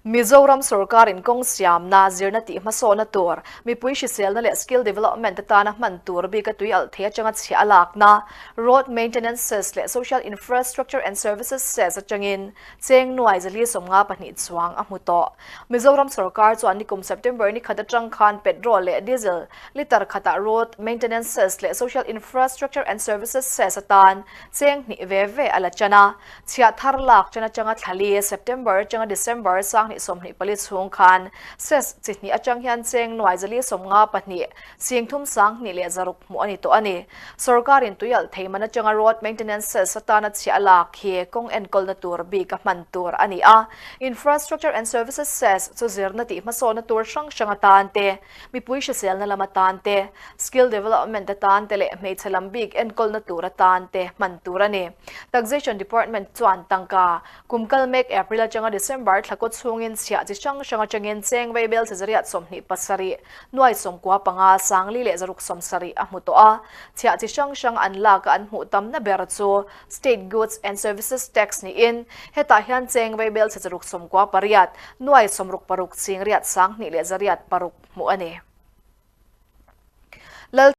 Mizoram sorkarin kawng siamna, zirna tih hmasawhna tur, mipui hriselna leh skill development atana hman tur bika tui alh thei atanga chhiah a lakna, Road Maintenance Cess leh Social Infrastructure and Services Cess atangin cheng nuai 452 chuang a hmu tawh. Mizoram sorkar chuan nikum September ni khat atang khan petrol leh diesel litre khatah Road Maintenance Cess leh Social Infrastructure and Services Cess atan cheng hnih ve ve a la chan a. Chhiah thar lak chan atanga thlali, September atanga December 2024 chhung khan Cess chi hnih atang hian cheng nuai 452 32,600 hmuh a ni tawh a ni. Sorkarin tui alh thei man atanga Road Maintenance Cess atana chhiah a lak hi kawng enkawlna tur bik a hman tur a ni a. Infrastructure and Services Cess chu zirna tih hmasawhna tur hrang hrang atan te, mipui hriselna lam atan te, skill development atan te leh hmeichhe lam bik enkawlna tur atan te hman tur a ni. Taxation Department chuan tangka kum kal mek April atanga December thla kaw chhungin chhiah chi hrang hrang atangin cheng veibel chi 127 nuai 95 sangli leh 670 a hmu tawh a. Chhiah chi hrang hrang an lak a an hmuh tamna ber chu State Goods and Services Tax niin hetah hian cheng veibel chi 98 nuai 66 ching riat sang hnih leh zariat paruk hmuh a ni. Lal.